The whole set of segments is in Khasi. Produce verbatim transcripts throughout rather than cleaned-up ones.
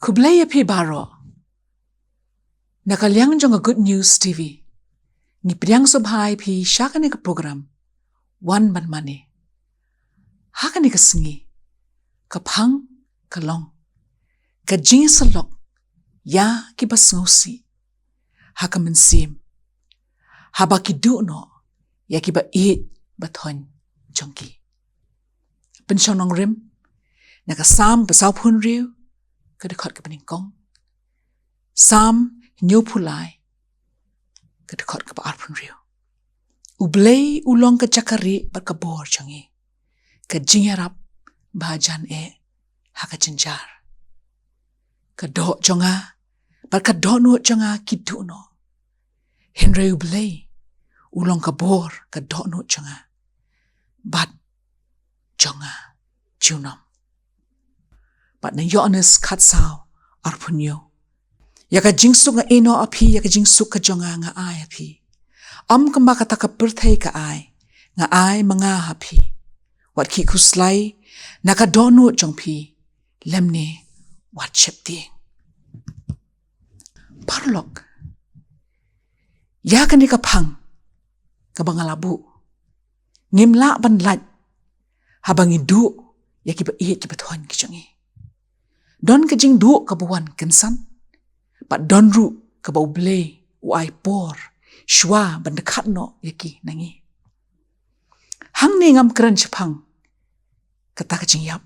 Khublei ïa phi baroh. Na ka liang jong ka Good News T V, ngi pdiang sngewbha ïa phi sha kane ka program Wan Ban Mane. Ha kane ka sngi, ka phang ka long ka jingïasyllok ïa kiba sngewsih ha ka mynsiem, haba ki duh noh ïa kiba ïeit ba thoiñ jong ki. Pynshong nongrim na ka Salm ba sawphew hynriew, ka dkhot kaba nyngkong. Salm hynñiewphew lai, ka dkhot kaba arphew hynriew. U Blei u long ka jaka rieh bad ka bor jong ngi, ka jingïarap ba jan eh ha ka jynjar. Ka doh jong nga bad ka dohnud jong nga ki duh noh, hynrei U Blei u long ka bor ka dohnud jong nga bad jong nga junom. Bad na Ïoannis khatsaw, arphew hynñiew. Ïa ka jingsuk nga ïehnoh ha phi, ïa ka jingsuk ka jong nga nga ai ha phi. Ym kumba kata ka pyrthei ka ai, nga ai ma nga ha phi. Wat khih khuslai na ka dohnud jong phi, lymne wat sheptieng. Paralok, ïa kane ka phang kaba nga la buh, ngim lah ban lait haba ngi duh ïa kiba ïeit kiba thoiñ ki jong ngi. Don ka jingduh kaba wan kynsan, bad don ruh kaba U Blei u ai por shuwa ban dkhat noh ïa ki na ngi. Hangne ngam kren shaphang kata ka jingïap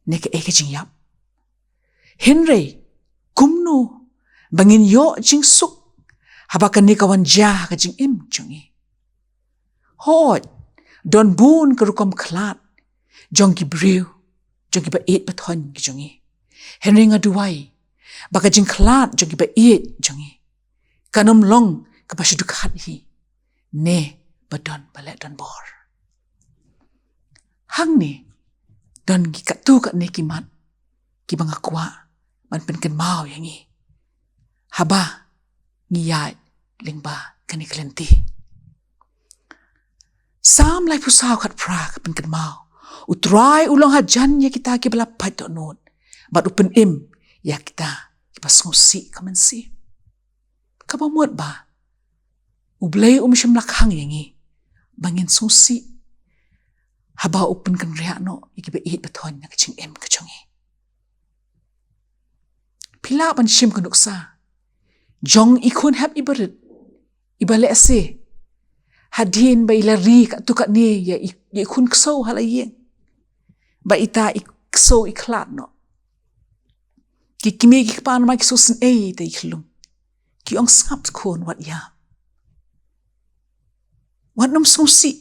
ne kaei ka jingïap. Hynrei kumno ba ngin ïoh jingsuk haba kane ka wan jia ha ka jingim jong ngi? Hooid, don bun ka rukom khlad jong ki briew, jong kiba ïeit ba thoiñ ki jong ngi. Hynrei nga duwai ba ka jingkhlad jong kiba ïeit jong ngi kan ym long kaba shu dkhat hi ne ba don ba leh donbor. Hangne don ki katto katne ki mat kiba nga kwah ban pynkynmaw ïa ngi haba ngi ïaid lyngba kane ka lynti. Salm laiphew saw, khatphra ka pynkynmaw: U Trai u long hajan ïa kita kiba la pait dohnud, bad u pynim ïa kita kiba sngewsih ka mynsiem. Kaba mut ba U Blei um shym la khang ïa ngi ba ngin sngewsih haba u pynkynriah noh ïa kiba ïeit ba thoiñ na ka jingim ka jong ngi. Phi lah ban shim ka nuksa jong i khun hep iba rit, iba lehse hadien ba i la ri katto katne ïa i, ïa i khun ksew ha la ïing, ba ita i ksew i khlad noh. Ki kmie ki kpa namar ki sngewsih ïa ita i khyllung, ki ong, sngap khun, wat ïam, wat nym sngewsih.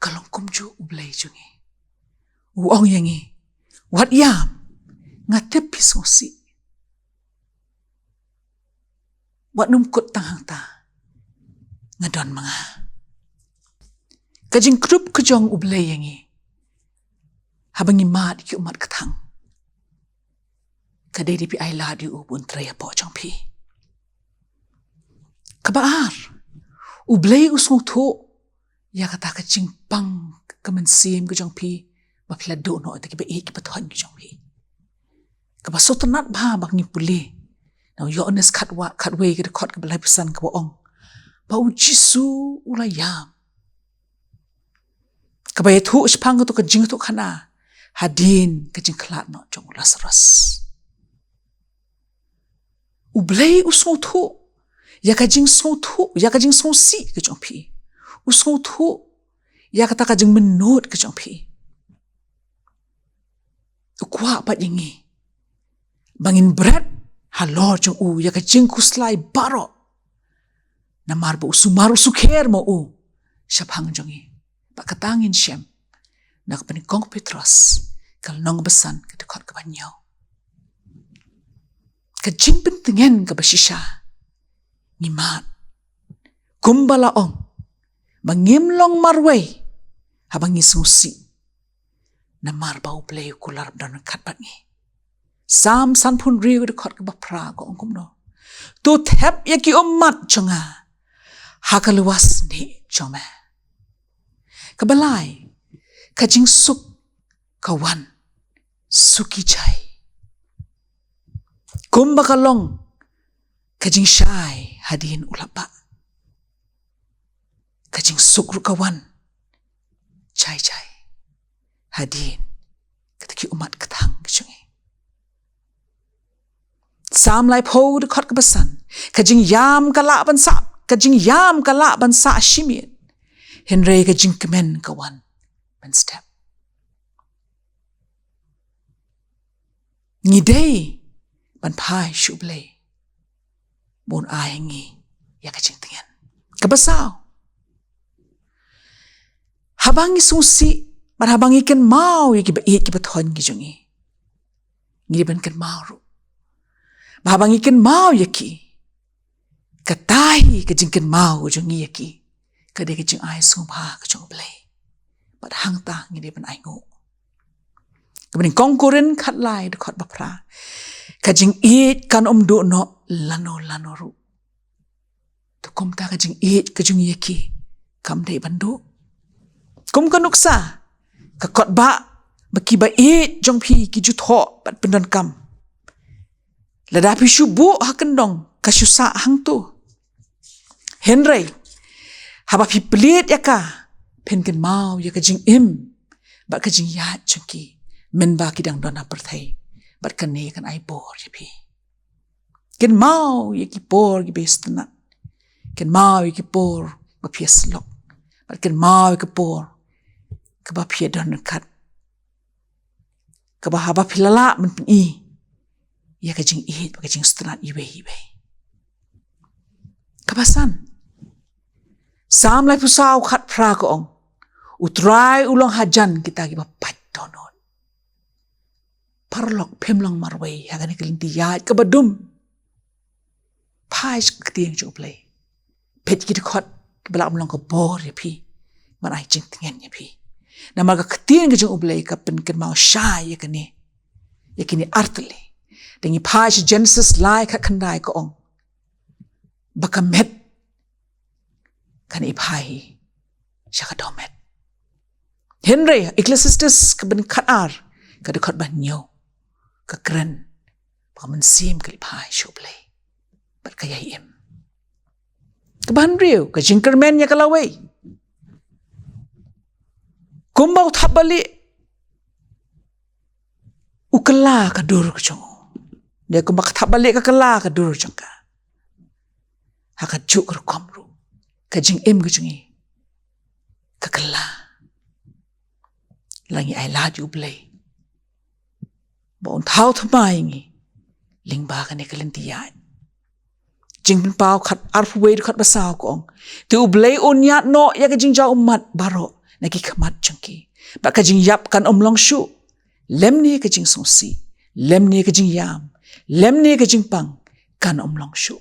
Ka long kumjuh U Blei jong ngi, u ong ïa ngi, wat ïam, nga tip phi sngewsih. Wat nym kut tang hangta, nga don ma nga. Ka jingkdup ka jong U Blei ïa ngi haba ngi mad ïa ki ummat kthang, ka dei da phi ai lad ïa u ban trei hapoh jong phi. Kaba ar, U Blei u sngewthuh ïa kata ka jingpang ka mynsiem ka jong phi, ba phi la duh noh ïa kita kiba ïeit kiba thoiñ ki jong phi. Kaba sngewtynnat bha ba ngi pule na u Ïoannis khatwa-, khatwei ka dkhot kaba laiphew san, kaba ong ba U Jisu u la ïam. Kaba ïathuh shaphang kato ka jingïathuhkhana hadien ka jingkhlad noh jong u Lasarus. U Blei u sngewthuh ïa ka jingsngewthuh, ïa ka jingsngewsih ka jong phi. U sngewthuh ïa kata ka jingmynnud ka jong phi. U kwah pat ïa ngi ba ngin bret halor jong u ïa ka jingkhuslai baroh, namar ba u sumar u sukher ma u shaphang jong ngi. Ba kata ngin shem na ka pynïaid kong Petros ka lynnong ba san ka dkhot kaba hynñiew. Ka jingpyntngen kaba shisha, ngi mad kumba la ong ba ngim long marwei haba ngi sngewsih, namar ba U Blei u kular ba don ryngkat bad ngi. Salm sanphew hynriew dkhot kaba phra ka ong kumno: To thep ïa ki ummat jong nga ha ka lywa snieh jong me. Kaba lai, ka jingsuk ka wan suki jai. Kumba ka long ka jingshai hadien u lapbah, ka jingsuk ruh ka wan jai jai hadien kata ki ummat ka thang ka jong ngi. Salm laiphew dkhot kaba san, ka jingïam ka lah ban sah, ka jingïam ka lah ban sah shimiet, hynrei ka jingkmen ka wan mynstep. Ngi dei ban phai sha U Blei ba un ai ngi ïa ka jingtngen. Kaba saw, haba ngi sngewsih bad haba ngi kynmaw ïa kiba ïeit kiba thoiñ ki jong ngi, ngi dei ban kynmaw ruh ba haba ngi kynmaw ïa ki, kata hi ka jingkynmaw ka jong ngi ïa ki ka dei ka jingai sngewbha ka jong U Blei. Bad hangta ngi dei ban ainguh. Kaba nyngkong Korinth khatlai dkhot ba phra, ka jingïeit kan ym duh noh lano lano ruh. To kumta ka jingïeit ka jong ngi ïa ki kam dei ban duh. Kum ka nuksa, ka kot ba, ba kiba ïeit jong phi ki ju thoh bad pyndonkam. Lada phi shu buh ha kyndong ka shu sah hangto. Hynrei haba phi plie ïa ka, phin kynmaw ïa ka jingim bad ka jingïaid jong ki, mynba ki dang don ha pyrthei. Bad kane kan ai bor ïa phi. Kynmaw ïa ki por kiba sngewtynnat. Kynmaw ïa ki por ba phi ïasyllok. Bad kynmaw ïa ki por kaba phi ïadon ryngkat, kaba haba phi la lah ban pyni ïa ka jingïeit bad ka jingsngewtynnat iwei iwei. Kaba san, Salm laiphew saw khatphra ka ong, U Trai u long hajan kita kiba pait dohnud. Paralok, phim long marwei ha kane ka lynti ïaid kaba dum. Phai sha ka ktien jong U Blei. Peit ki dkhot kiba lah ban long ka bor ïa phi, ban ai jingtngen ïa phi. Namar ka ktien ka jong U Blei ka pynkynmaw shai ïa kane, ïa kine artylli. Te ngi phai sha Genesis lai khatkhyndai ka ong, ba ka met kan i phai sha ka dohmet. Hynrei Ecclesiastes kaba nyngkong khatar, ka dkhot ba hynñiew, ka kren ba ka mynsiem ka la phai sha U Blei bad ka ïai im. Kaba hynriew, ka jingkyrmen ïa ka lawei. Kumba u thapbalieh u kylla ka dur ka jong u, ne kumba ka thapbalieh ka kylla ka dur jong ka, ha kajuh ka rukom ruh ka jingim ka jong ngi ka kylla. Lada ngi ailad ïa U Blei ba un thaw thymmai ïa ngi lyngba kane ka lynti ïaid. Jingpynpaw khat arphew wei dkhot ba saw ka ong, te U Blei un ïaid noh ïa ka jingjaw ummat baroh na ki khmat jong ki, bad ka jingïap kan ym long shuh, lymne ka jingsngewsih, lymne ka jingïam, lymne ka jingpang kan ym long shuh.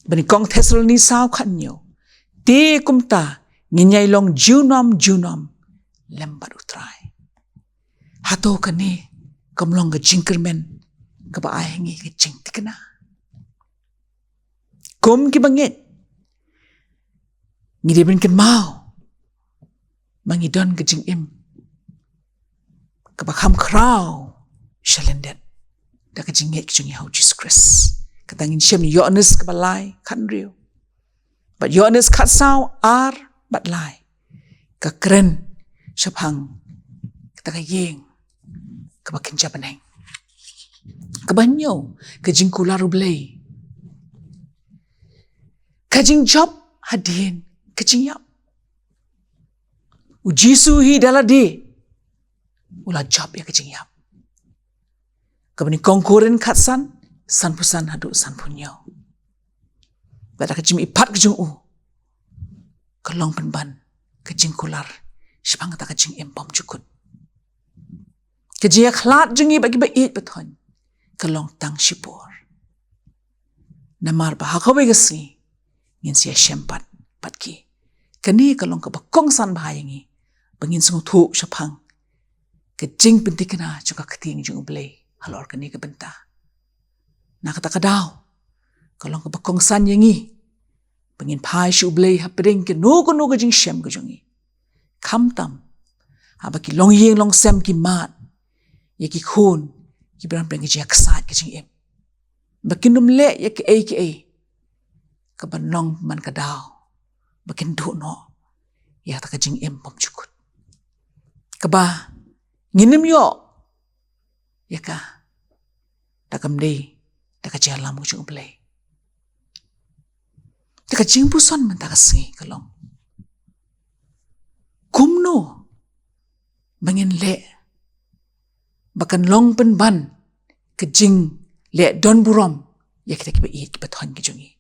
Ba nyngkong Thessaloni saw khathynñiew, te kumta ngin ïai long junom junom lem bad U Trai. Hato kane kam long ka jingkyrmen kaba ai ha ngi ka jingthikna? Kum kiba ngeit, ngi dei ban kynmaw ba ngi don ka jingim kaba kham khraw sha lyndet da ka jingngeit ka jong ngi ha U Jisu Khrist. Kata ngin shem Ïoannis kaba lai khathynriew bad Ïoannis khatsaw ar bad lai, ka kren shaphang kata ka ïing kaba kynja bneng. Kaba hynñiew, ka jingkular U Blei. Ka jingjop hadien ka jingïap. U Jisu hi da lade u la jop ïa ka jingïap. Kaba nyngkong Korinth khatsan, sanphew san haduh sanphew hynñiew. Bad da ka jingmihpat ka jong u, ka long pynban ka jingkular shaphang kata ka jingim bymjukut. Ka jingïakhlad jong ngi bad kiba ïeit ba thoiñ ka long tang shipor. Namar ba ha kawei ka sngi ngin sa ïashem pat bad ki. Kane ka long kaba kongsan bha ïa ngi ba ngin sngewthuh shaphang ka jingpynthikna jong ka ktien jong U Blei halor kane ka bynta. Na kata ka daw, ka long kaba kongsan ïa ngi ba ngin phai sha U Blei hapdeng kano kano ka jingshem ka jong ngi. Khamtam haba ki longïing longsem ki mad, ïa ki khun kiba don pdeng ka jingïaksaid ka jingim, ba kin ym leh ïa kiei kiei kaban long man ka daw ba kin duh noh ïa kata ka jingim bymjukut, kaba ngin ym ïoh ïa ka da kam dei da ka jingïalam ka jong U Blei. Te ka jingpuson mynta ka sngi ka long, kumno ba ngin leh ba kan long pynban ka jingleh don burom ïa kita kiba ïeit kiba thoiñ ki jong ngi?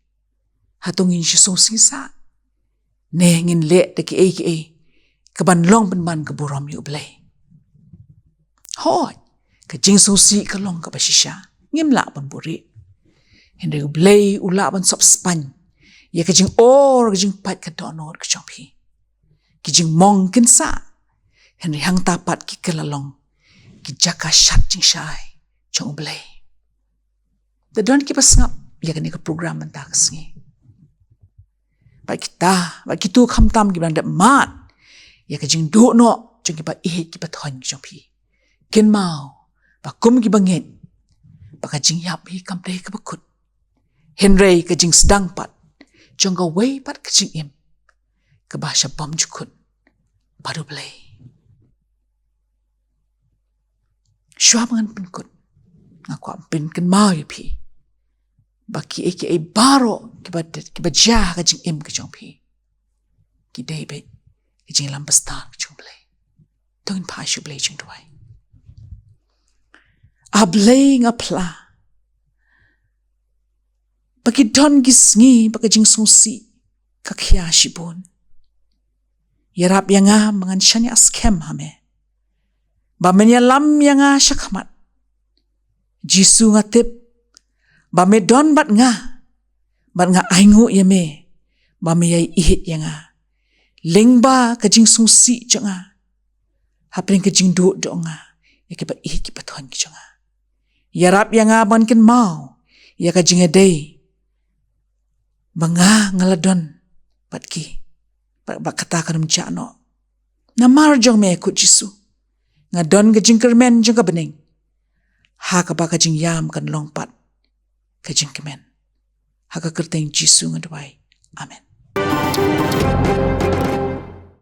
Hato ngin shu sngewsih sah, ne ngin leh da kiei kiei kaban long pynban ka burom ïa U Blei? Hooid, ka jingsngewsih ka long kaba shisha, ngim lah ban buhrieh. Hynrei U Blei u lah ban sop spaiñ ïa ka jingor, ka jingpait, ka dohnud ka jong phi. Ki jingmong kin sah, hynrei hangta pat ki kylla long ki jaka shad jingshai jong U Blei. Te don kiba sngap ïa kane ka program mynta ka sngi, bad kita, bad kito khamtam kiba dang dep mad ïa ka jingduh noh jong kiba ïeit kiba thoiñ ki jong phi, kynmaw ba kum kiba ngeit ba ka jingïap hi kam dei kaba kut, hynrei ka jingsdang pat jong kawei pat ka jingim kaba sha bymjukut bad U Blei. Shuwa ba ngan pynkut, nga kwah pynkynmaw ïa phi ba kiei kiei baroh kiba, kiba jia ha ka jingim ka jong phi, ki dei beit ka jingïalam bastad ka jong U Blei. To ngin phai sha U Blei jingduwai. A Blei, nga phla ba ki don ki sngi ba ka jingsngewsih ka khia shibun. Ïarap ïa nga ba ngan shaniah skhem ha me, ba men ïalam ïa nga shakhmat. Jisu, nga tip ba me don bad nga, bad nga ainguh ïa me ba me ïai ïeit ïa nga lyngba ka jingsngewsih jong nga, hapdeng ka jingduh doh nga ïa kiba ïeit kiba thoiñ ki jong nga. Ïarap ïa nga ban kynmaw ïa ka jingïadei ba nga, nga la don bad ki, ba, ba kata kan ym jah noh. Namar jong me, kut Jisu, nga don ka jingkyrmen jong ka bneng, ha kaba ka jingïam kan long pat ka jingkmen. Ha ka kyrteng Jisu nga duwai. Amen.